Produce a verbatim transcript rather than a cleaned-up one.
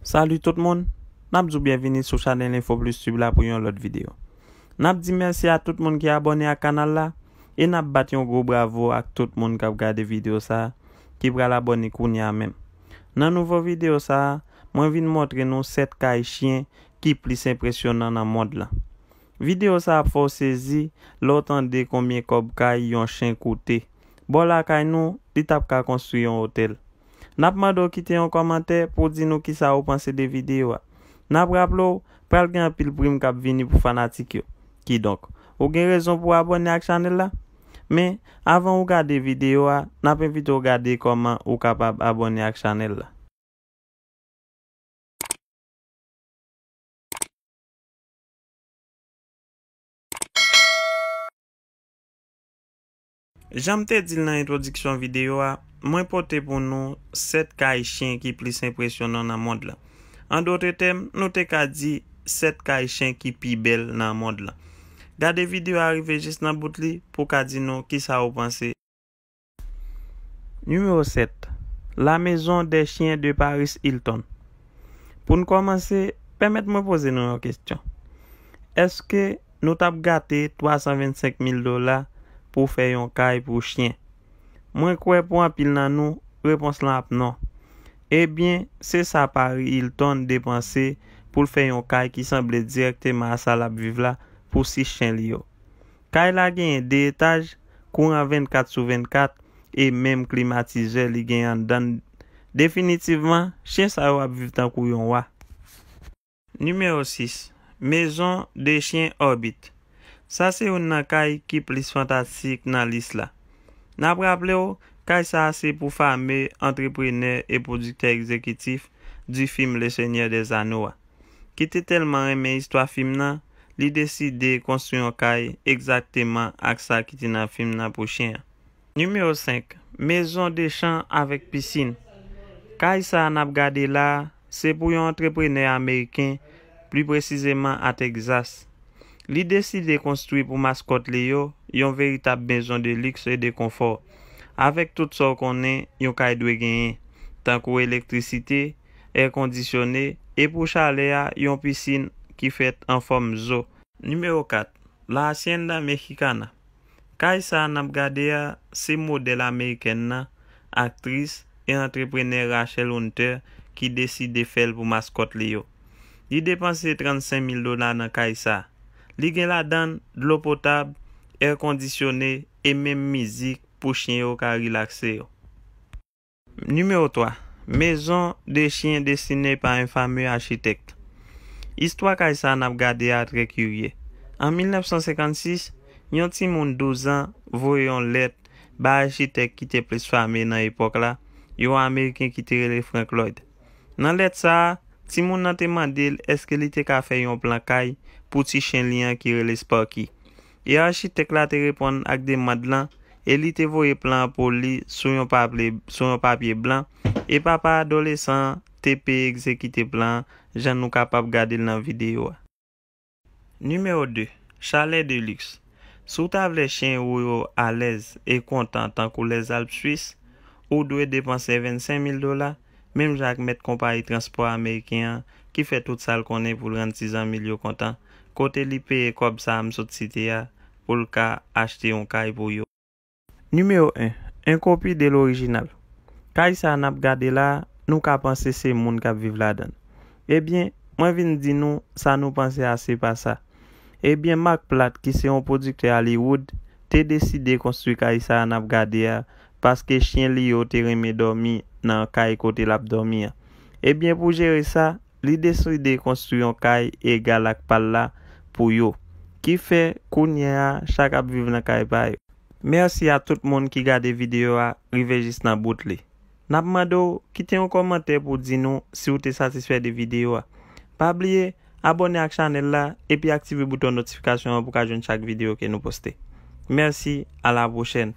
Salut tout moun, n ap di w byenvini sou chanèl Info Plus Tube la pou yon lòt videyo. N ap di mèsi a tout moun ki abòne ak kanal la, e n ap bat yon gwo bravo ak tout moun k ap gade videyo sa a, ki pral abòne kounye a menm. Nan nouvo videyo sa a, mwen vin montre nou sèt kay chen ki plis enpresyonan nan mond lan. Videyo sa ap fè w sezi lè w tande konbyen kòb kay yon chen koute. Bò lakay nou, li t ap ka konstwi yon otèl. N ap mande w kite yon kòmantè pou w di nou kisa ou panse de videyo a. N ap raple w, pral gen anpil prim k ap vini pou fanatik yo. Kidonk, ou gen rezon pou w abòne ak chanèl la. Men, avan ou gade videyo a, n ap envite w gade kòman ou kapab abòne ak chanèl la. Jan m te di l nan entwodiksyon videyo a, mwen pote pou nou sèt kay chen ki plis enpresyonan nan mond lan. An dòt tèm, nou te ka di sèt kay chen ki pi bèl nan mond lan. Gade videyo a rive jis nan bout li pou w ka di nou kisa ou panse. Nimewo sèt, La Maison des Chiens de Paris Hilton. Pou n kòmanse, pèmèt mwen poze nou yon kesyon. Èske nou t ap gate twa san vennsenk mil dola pou fè yon kay pou chen? Mwen kwè pou anpil nan nou, repons lan ap non. Ebyen, se sa Paris Hilton depanse pou l fè yon kay ki sanble dirèkteman a sa l ap viv la pou sis chen li yo. Kay la genyen de etaj, kouran vennkat sou vennkat, e menm klimatizè li genyen anndan l. Definitivman, chen sa yo ap viv tankou yon wa. Nimewo sis, Maison de Chiens Orbite. Sa se youn nan kay ki plis fantastik nan lis la. N ap raple w, kay sa a se pou fameux, entrepreneur et producteur exécutif du film Le Seigneur des Anneaux a, ki te tèlman renmen istwa fim nan, li deside konstwi yon kay egzakteman ak sa ki te nan fim nan pou chen an. Nimewo senk, Maison de Champs avec Piscine. Kay sa a n ap gade la a, se pou yon antreprenè ameriken, pli presizeman a Texas. Li deside konstwi pou maskòt li yo yon veritab maison de luxe et de confort, avèk tout sa w konnen yon kay dwe genyen, tankou elektrisite, èkondisyone, e pou chalè a, yon pisin ki fèt an fòm zo. Nimewo kat, La Hacienda Mexicana. Kay sa a n ap gade a, se modèl amerikèn nan, aktris e antreprenè Rachel Hunter ki deside fè l pou maskòt li yo. Li depanse trannsenk mil dola nan kay sa a. Li gen ladan l dlo potab, èkondisyone e menm mizik pou chen yo ka rilakse yo. Nimewo twa, Maison de Chiens Dessinée par un fameux architecte. Istwa kay sa a n ap gade a trè kirye. An mil nèf san senkannsis, yon timoun douz an voye yon lèt bay achitèk ki te plis fame nan epòk la, yon Ameriken ki te rele Frank Lloyd. Nan lèt sa a, timoun nan te mande l èske li te ka fè yon plan kay pou ti chen li an ki rele Sparky. E achitèk la te reponn ak demann lan, e li te voye plan an pou li sou yon papye, sou yon papye blan, e papa adolesan an te peye egzekite plan an, jan nou kapab gade l nan videyo a. Nimewo de, Chalet de luxe. Si w ta vle chen ou yo alèz e kontan tankou Lèzalp Swis, ou dwe depanse vennsenk mil dola, menm jan ak mèt konpayi transpò ameriken an ki fè tout sa l konnen pou l rann ti zanmi l yo kontan, kote li peye kòb sa a m sot site a pou l ka achte yon kay pou yo. Nimewo en, En copie de l'original. Kay sa a n ap gade la a, nou ka panse se moun k ap viv ladan l. Ebyen, mwen vin di nou sa nou panse a, se pa sa. Ebyen, Mark Platt, ki se yon pwodiktè Hollywood, te deside konstwi kay sa a n ap gade a, paske chen li yo te renmen dòmi nan kay kote l ap dòmi an. Ebyen, pou jere sa, li deside konstwi yon kay egal ak pa l la pou yo. Kifè, kounye a, chak ap viv nan kay pa yo. Mèsi a tout moun ki gade videyo a rive jis nan bout li. N ap mande w kite yon kòmantè pou w di nou si w te satisfè de videyo a. Pa bliye abòne ak chanèl la epi aktive bouton notifikasyon an pou w ka jwenn chak videyo ke nou poste. Mèsi, a la pwochèn.